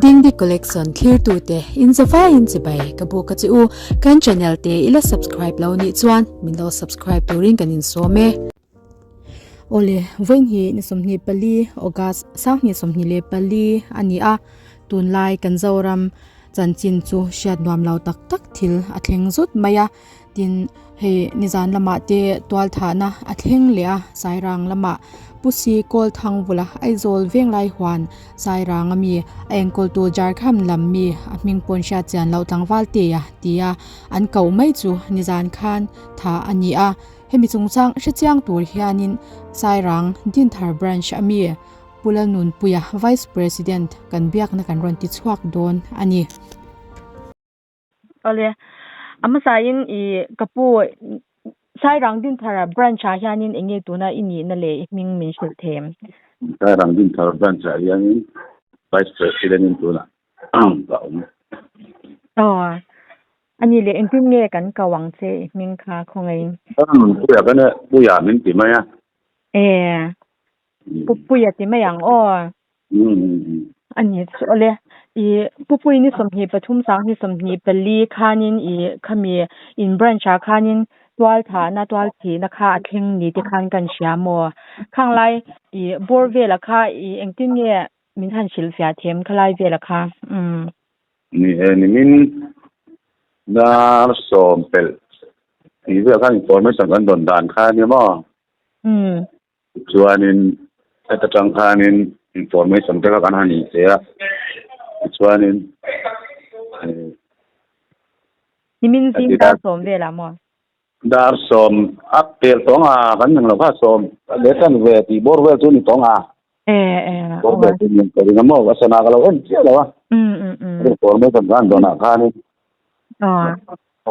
Dingdi Collection thlirtute in zavaiin chibai ka buk a che u. Kan channel te i la subscribe lo nih chuan min lo subscribe turin kan insawm e. Awle, vawiin hi ni 24 August sanghnih 24 a ni a, tunlai kan Zoram chanchin chu hriat nuam lo tak tak thil a thleng zut mai a. Tin, hei nizan lamah te tual thahna a thleng leh a, Sairang lamah Pu Si Kawl Thangvula Aizawl Venglai huan Sairang a mi a enkawltu Jharkhand lam mi a hming pawn hriat chian loh tlangval te a ti a, an koh mai chu nizan khan thah a ni a. Hemi chungchang hre chiang tur hianin Sairang Dinthar Branch a mi Pu Lalnunpuia Vice President kan biakna kan rawn ti chhuak dawn a ni. Awle, a hmasain i ka pu Sairang Dinthar branch ah hianin eng nge tuna i nihna leh i hming min hrilh thei em? Sairang Dinthar branch ah hianin Vice President in tunah ka awm. Aw, a nih leh engtin nge kan ko ang che i hming kha khawngaihin? Puia ka nia, Puia min ti mai a. E, Pu Puia ti mai ang aw. A ni chu awle. I Pu Pui ni 23 sang ni 24 khanin i khami in branch ah khanin tual thahna tual thihna kha a thleng ni te khan kan hria maw. Khang lai i bawr vela kha i engtin nge min han hrilh fiah them khalai vela kha. Umm. Ni e nimin dar sawm pelh tih vel khan information kan dawn dan kha ania maw. Umm. Tichuanin heta tang khanin information te kha kan han inpe a, tichuanin Nimin zing dar sawm velah maw? Dar sawm a pel tawng a, kan ning lo kha sawm leh tan ve tih bawr vel chu ni tawng a. Bawr vel chu ni ka ring a maw, a sana ka lo en chiah lo a. Information kan dawnah khanin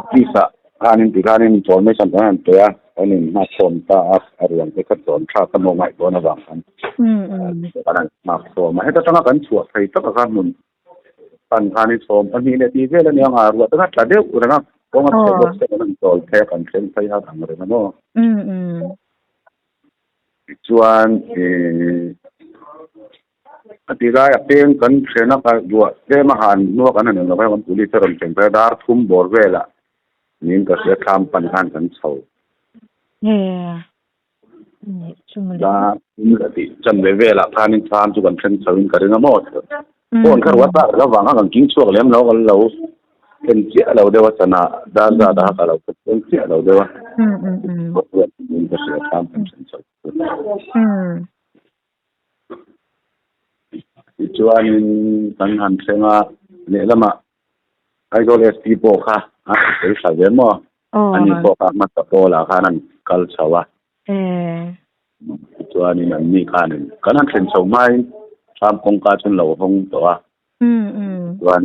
Office ah khanin ti khanin information kan han pe a, kan in nghakkhawm ta a, a ruang te kha dawn thlak a maw ngaih dawn avang khan kan han nghakkhawm a. Heta tanga kan chhuah thei tak a kha hmun pan khanin sawm pahnih leh tih vel a nia ang a, ruah te kha tla deuh reng a, kawng a chhe bawk se kan han chawl phei a, kan thleng phei hat ang reng a maw. Tichuan ih. A ti lai a peng kan then a ka duah tlem a han hnua kan han en lo kan police a rawn thleng phei a dar thum bawr velah niin ka hria thlam pan khan kan chho. Dar thum leh tih chanve velah khanin thlam chu kan then chho in ka ring a maw phone kha ruah tak reng avang khan kan king chhuak lem lo kan lo thlen chiah lo deuh a sana dar zat a ka lo thleng chiah lo deuh a ka hria thlam kan then chho. Tichuanin kan han thleng a, lehlamah Aizawl SP pawh kha a rawn tel thla ve maw? Ani pawh kha hmasa pawlah khan an kal chho a. Tichuanin anni khanin kan han thlen chho hmain thlam kawngka chu an lo hawng tawh a. Chuan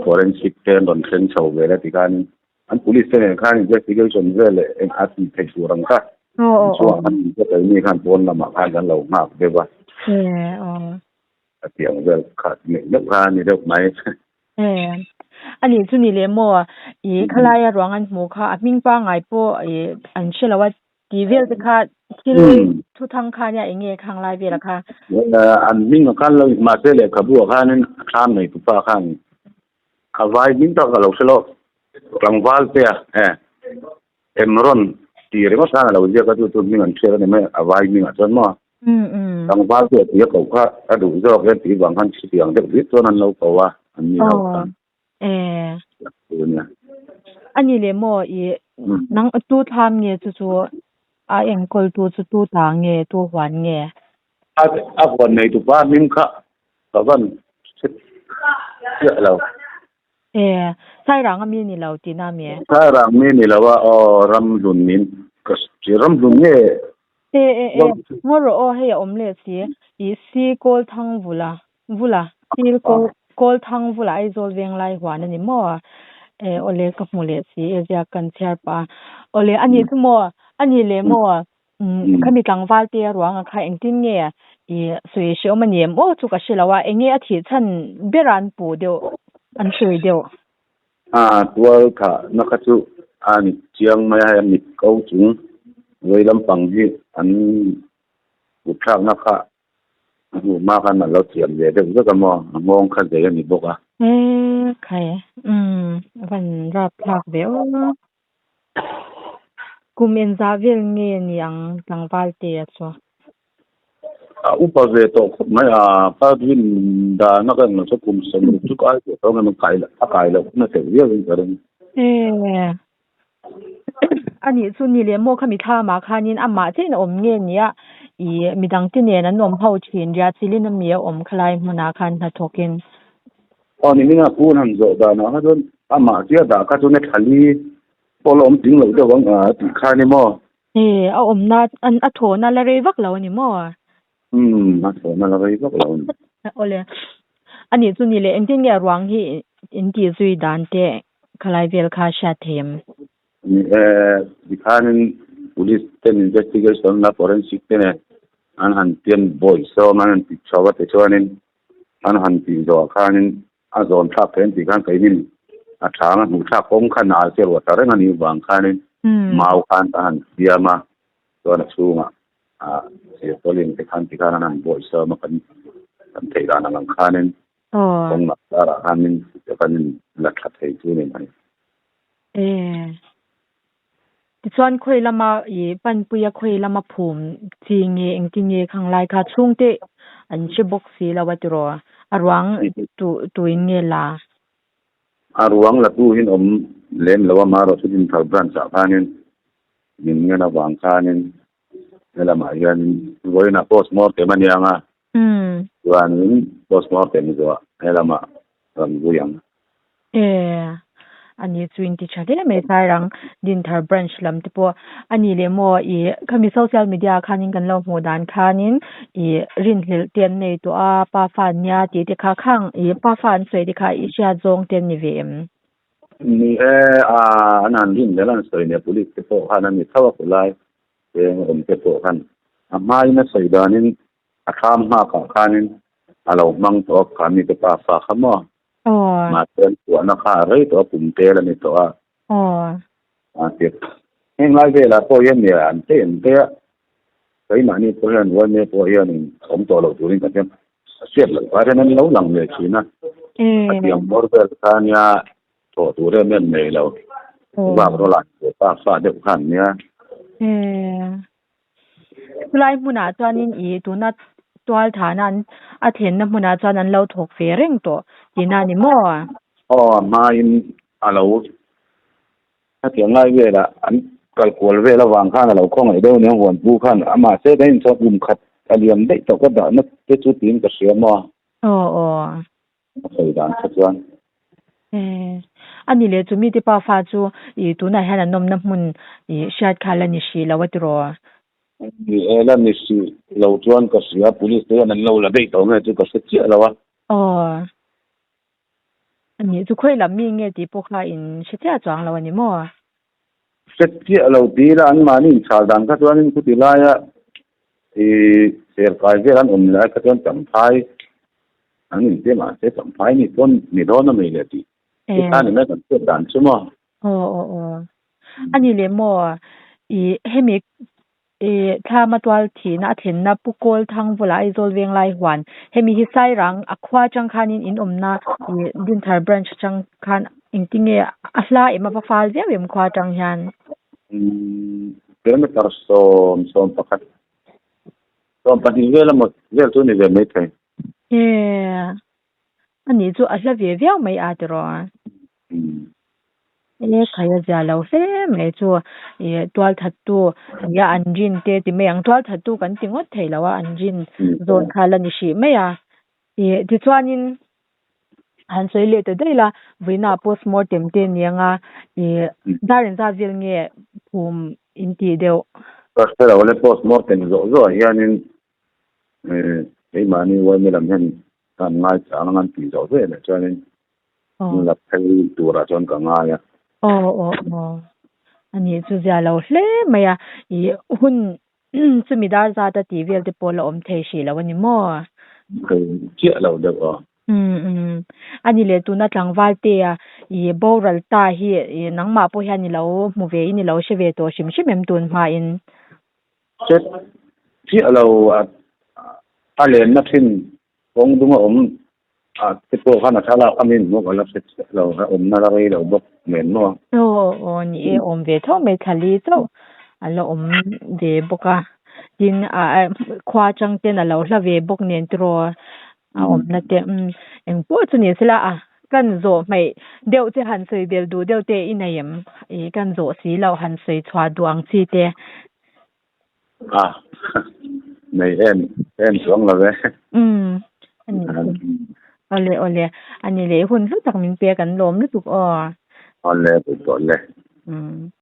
forensic te an rawn thleng chho ve la tikhanin An police te nen khan investigation vel leh eng a tih theih tur ang kha inchhungah khan min hre tel mi khan pawn lamah khan kan lo nghak deuh a. A tih ang vel kha neih deuh kha a ni deuh mai. A nih chu ni leh maw i khalaia ruang an hmuh kha a hming pangngai pawh i an hre lo a tih vel te kha thil thu thang kha nia eng nge khang lai vela kha. An hming a khan lo mahse lehkhabu ah khanin a thlam nei tupa khan A vai hming tak ka lo hre lo. Tlangval te a e Emron tih ringawt khan a lo ziak a chu chu hming an hriat a ni mai a vai hming ah chuan maw. Tlangval te a tih a koh kha a duh zawk e tih vang khan chutiang deuh hlir chuan an lo ko a an ni ho khan. A ni leh maw i nang tu thlam nge chu chu a enkawl tu chu tu ta nge tu huan nge? A huan nei tupa hming kha Ka van hre chiah lo. E, Sairang a mi ni lo tihna mi e? Sairang mi ni lo a, aw Ramhlun min ka Ramhlun nge? E e e, ngaw rawh aw hei a awm leh si, i si kawl thang vula, vula, sil kawl kawl thang vula Aizawl Venglai huan a ni maw? E awle ka hmu leh si e ziak kan chhiar pah a, awle a nih chu maw, a nih leh maw? Khami tlangval te ruanga kha engtin nge i sawi hreawm a ni em aw chu ka hre lo a, enge a thih chhan ber a an puh deuh, an sawi deuh. A tual thah na kha chu a ni chiang mai a, hei a mit ko chung vei lampang hi an kut thlakna kha. A hnu hma khan a lo thiam ve deuh vek a maw, a nghawng kha zei a ni bawk a. E khai, umm a van rap thlak ve aw. Kum engzah vel nge ni ang tlangval te a chu? A upa ve tawh khawp mai a, ka rin dan a ka englo chu kum 60 chu ka ai tawh tawh ang kai a kai loh na telh viau in ka ring. E anih chu ni leh maw khami thlamah khanin amah chiahin a awm nge nia i midang te nen an awm ho thin ria chilin ami a awm khalai hmunah khan hnathawkin. Aw ni hminga pu han zawh danah kha chuan amah chiah dah kha chuan thali pawh la awm tling loh deuh ang a tih kha ni maw? E a awmna a thawhna la rei vak lo a ni maw? Umm a thawhna la rei vak lo a ni. Awle anih chu ni leh engtin nge a ruang hi in tih zui dan te khalai vel kha hriat thei em? Ni e, tikhanin police ten investigation la forensic te nen an han pian bawi sawm an han ti chho a tichuanin an han tih zawhah khanin a zawn thlak theih an tih khan keinin a thang a hmuh thlak kawng khan a alche ruah ta reng a nih vang khanin mau khan a han siam a, chuan a chhungah ah sirtawlin te khan tikhan an han bawi sawm a kan kan theih dan ang ang khanin kawng lam darah khanin kan in la tha thei chu a ni mai. E. Tichuan khawi lama i panpuia khawi lama phum chi nge engtin nge khang lai kha chhungte an hre bawk si lo a tiraw a ruang tu tuin nge la? A ruang la tu in awm lem lo a marawh chu Dinthar branch ah khanin min ngen avang khanin helamah hianin vawiinah postmortem a niang a chuanin postmortem zawh helamah rawn vui ang. E, ani chu in ti tha hle mai Sairang Dinthar branch lam te pawh a ni leh maw i khami social media ah khanin kan lo hmuh dan khanin i rinhlelh te an nei tawh a pa fa an nia tih te kha khang i pa fa an sawi te kha i hriat zawng te an ni ve em? Ni e, a an han rinhlelh an sawi nia police te pawh khan an ni tho a khulai eng awm te pawh khan a hmain a sawi danin a thlam nghakah khanin a lo hmang tawh a kha mite pa fa kha maw Mahse an puahna kha a rei tawh a, kum tel a ni tawh a. A ti. Heng lai velah pawh hian nia an tei an tei a, keimahni pawh hian uaime pawh hianin awm tawh loh turin kan hian a hriat loh kar hian an lo lang leh thin a. A tiang bawr vel kha nia thawh tur em em nei lo. Vak rawlah an pa fa deuh kha an nia. Chulai hmunah chuanin ih tuna tual thahna an a thlenna hmunah chuan an lo thawk ve reng tawh tihna a ni maw? Aw a hmain a lo hetiang lai velah an kal kual vel avang khan a lo khawngaih deuh aniang huan pu khan a mahse kan inchhawk kum khat a liam daih tawh ka dahna te chu tiin ka hria maw? Aw aw. A sawi dan kha chuan. Eh, a ni leh chu mite pa fa chu i tunah hian an awmna hmun i hriat kha la ni hrih lo a tiraw? Ni e, la ni hrih lo chuan ka hria, police te hian an lo la daih tawh nge chu ka hre chiah lo a. Aw, a nih chu khawi lam mi nge tih pawh kha in hre chiah chuang lo a ni maw? Hre chiah lo ti ila anmahni inchhal dan kha chuanin chuti laia i serkai vel an awm lai kha chuan champhai an inti mahse champhai ni pawn ni dawn a mai le tih ti kha ni mai kan hriat dan chu maw. Aw aw aw a ni leh maw i hemi i thlama tual thihna a thlenna Pu Kawl Thang Vawla Aizawl Venglai huan hemi hi Sairang a khua atang khanin in awmna i Dinthar branch atang khan engtinge a hla em a va fal viau em khua atang hian. Kilometer 11 20 vel emaw vel chu ni ve maithei. E, a nih chu a hla ve viau mai a tiraw? E, khai a zia lo hle mai chu e tual thattu nia an rin te ti mai ang tual thattu kan ti ngawt thei lo a an rin zawn kha la ni hrih mai a. E, tichuanin han sawi leh ta daih la vawiina postmortem te ni anga e dar engzat vel nge phum in tih deuh? Ka hre lo le postmortem zawh zawhah hianin Keimahni uaimi lam hian ka han ngai chang ang an tih zawh ve leh chuanin in la phei turah chuan ka ngai a. Aw aw aw a nih chu zia lo hle mai a, i hun chumi dar zat a tih vel te pawh la awm thei hrih lo a ni maw? Thei chiah lo deuh aw. Umm umm a ni leh tuna tlangval te a i boral ta hi i nangmah pawh hian i lo hmu ve in i lo hre ve tawh hrim hrim em tun hmain? Hret chiah lo a. A lenna thin kawng duma awm ah te pawh khan a thlalak a min hmuh ka la hre chiah lo, a awmna la rei lo bawk nen maw. Aw aw ni e, awm ve tho mai thla li chauh a la awm ve bawk a, tin ah khua atang ten a lo hla ve bawk nen tiraw a awmna te umm engpawh chu ni sela a kan zawh hmaih deuh che han sawi bel duh deuh te i nei em? Ih kan zawh si loh han sawi chhuah duh ang chi te. A nei em em chuang lo e. Umm ani awle awle ani leh hun hlu tak min pek an lawm lutuk aw. Awle awle. Umm.